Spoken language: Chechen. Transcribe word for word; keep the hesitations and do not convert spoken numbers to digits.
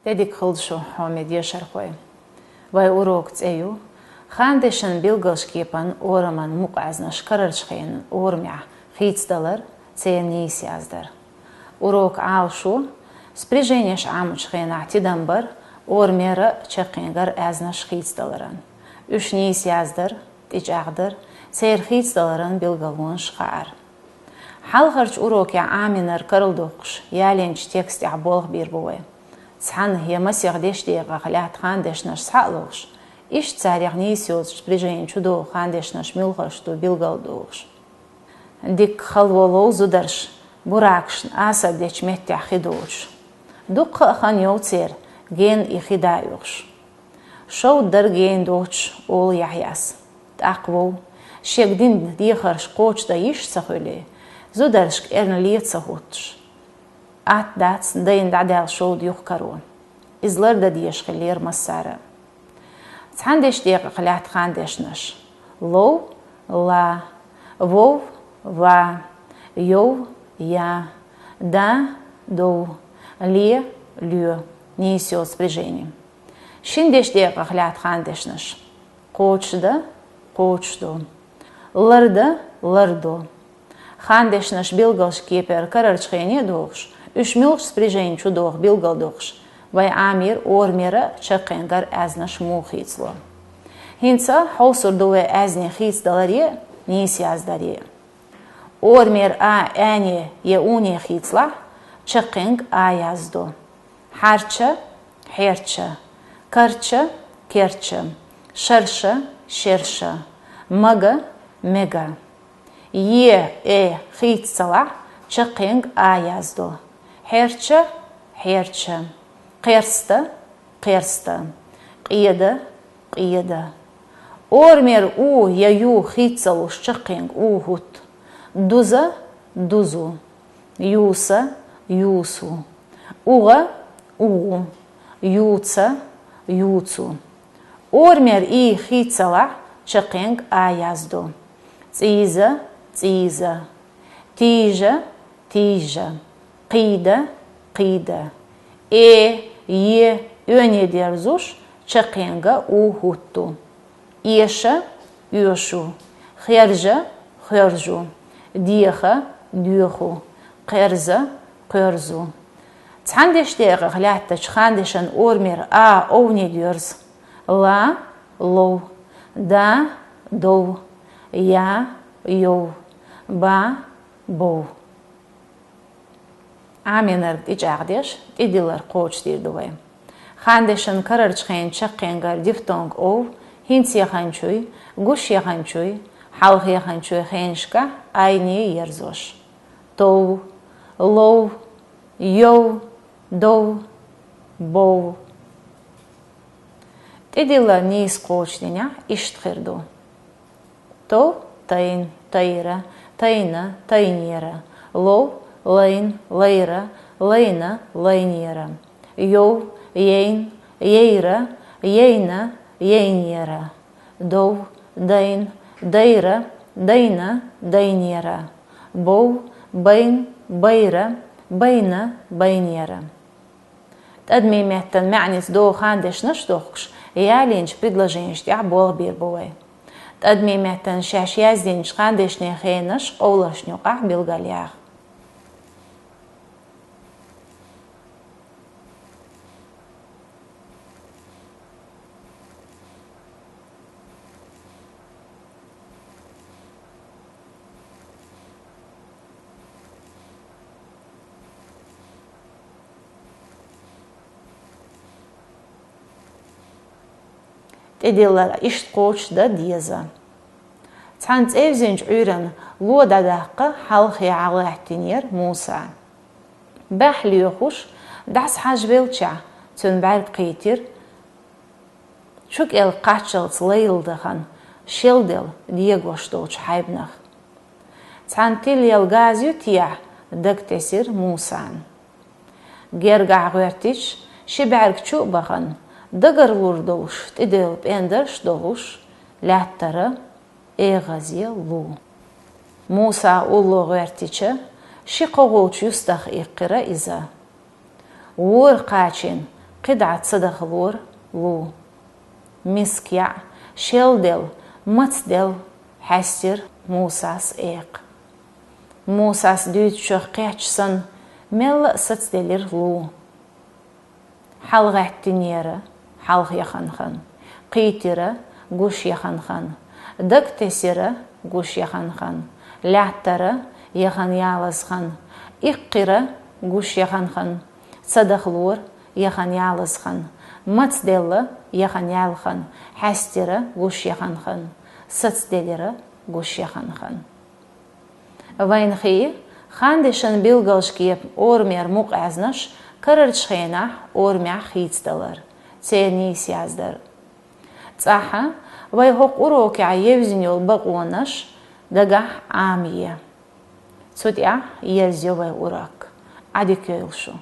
Де дика хуьлда шун, хьоме дешархой. Вай урокан цӀе ю: хандешан билгалдечу кепан ораман мукъа аьзнаш карарчу хенан орамехь хийцадалар, церан нийса яздар. Урокан Ӏалашо: спряженеш Ӏамочу хенахь тидам бар орамера а, чаккхенгара а аьзнаш хийцадаларан. Уьш нийса яздар, тӀечӀагӀдар, церан хийцадаларан билгалонаш хаар. Хьалхарчу урокехь Ӏамийнарг карладоккхуш, ялийначу текстехь болх бийр бу вай. Цхьана я масех дешдекъах лаьтта хандешнаш схьа а лохуш, иштта царех нийса йоцучу спряженин чу догӀу хандешнаш муьлхарш ду билгалдохуш. Дикка хало лов зударш, буракашна асар дечу меттехь хи доцуш. Дуккха а хан йов церан, гена и хи да оьхуш. Шовда дара гена доцуш, олу Яхьъяс. ТӀаккха вов, шега дина дехарш кхочушдан йиш ца хуьлий, зударшка эрна лен ца хӀуттуш, атта дац дайна дӀадаьлла шовда юха каро. Иза лардан дезаш хиллера массара а. Цхьана дешдекъах лаьтта хандешнаш: лов, ла, вов, ва, йов, я, да, дов, ле, лоь, нийса йоцу спряжени. Шина дешдекъах лаьтта хандешнаш: кхочушдан, кхочушдо, лардан, лардо. Хандешнаш билгалдечу кепара карарчу хене а дохуш, уьш муьлхачу спряженин чу догӀу билгалдоккхуш, вай Ӏамийра орамера а, чаккхенгара а аьзнаш муха хийцало. ХӀинца хьовсур ду вай аьзнийн хийцадаларе а, нийса яздаре а. Орамера а, аьне я уне хийцалахь, чаккхенга а яздо. Хьарча, хьерча, карча, керча, шарша, шерша, мага, мега. Е, э хийца ца лахь, чаккхенга а яздо. Хьерча, хьерча, кхерста, кхерста, къеда, къеда. Орамера у я ю хийца ца луш, чаккхенга у хӀутту. Дуза, дузу. Юса, юсу. УгӀа, угӀу. Юца, юцу. Орамера и хийца ца лахь, чаккхенга а яздо. ЦӀийза, цӀийза. Тийжа, тийжа. Кхийда, кхийда. Э, е, оьне дерзуш, чаккхенга у хӀутту. Эша, оьшу. Хержа, хержу. Деха, доьху. Кхерза, кхоьрзу. Цхьана дешдекъах лаьттачу хандешан орамера а овни доьрзу. Ла, лов. Да, дов. Я, йов. Ба, бов. Ӏамийнарг тӀечӀагӀдеш, тӀедиллар кхочушдийр ду вай. Хандешан карарчу хенан чаккхенгара дифтонг ов хӀинца яханчуй, гуш яханчуй, хьалха яханчуй хенашкахь айне ерзош. Тов, лов, йов, дов, бов. ТӀедиллар нийса кхочушдинехь, иштта хир ду. Тов, тайн, тайра, тайна, тайнера. Лов, лайн, лайра, лайна, лайнера. Йов, яйн, яйра, яйна, яйнера. Дов, дайн, дайра, дайна, дайнера. Бов, байн, байра, байна, байнера. ТӀадамийн меттан маьӀница догӀу хандешнаш а дохкуш, ялийначу предложенеш тӀехь болх бийр бу вай. ТӀадамийн меттан шаьш яздинчу хандешнийн хенаш къовларшна юкъахь билгалъяха. ТӀедиллар иштта кхочушдан деза. Цхьана цӀевзинчу Ӏуьйранна ло дӀадаккха хьалхе хьалаьттинера Муса. Баьхьа лоьхуш, дӀасахьажа велча, цуьнан бӀаьрг кхийтира чу кӀел кхаччалц лайла дахана, шелделла дегош долчу хьайбанах. Цхьана тилла ялла газа ю техьа, дагатесира Мусана. Гергахь гӀоьртича, ши бӀаьрг чу а бахана, дагарлур долуш, тӀедевлла пӀендарш а долуш, лаьттара эгӀазе лу. Муса улло гӀоьртича, ши кхо гӀулчу юьстах иккхира иза. ВорхӀ кхачийна, КхидӀа ца дахалора лу. Миска яӀ, шел дел, маца дел хьаьстира Мусас экха. Мусас дуьйцучух кхетча санна, мелла а сацаделира лу. ХьалгӀаьттинера хьалха яхана хинна, кхийтира гуш яхана хинна, дагатесира гуш яхана хинна, лаьттара яхана ялаза хинна, иккхира гуш яхана хинна, ца дахалора яхана ялаза хинна, маца делла яхана яьлла хинна, хьаьстира гуш яхана хинна, сацаделира гуш яхана хинна. Вайна хии, хандешан билгалчу кепан орамера мукъаьзнаш карарчу хенахь орамехь хийцадалар, церан нийса яздар. ЦӀахь вай хӀокху урокехь евзина йолу бакъонаш дагахь Ӏамае. Цу тӀехь ерзайо вай урок. Ӏадика йойла шу.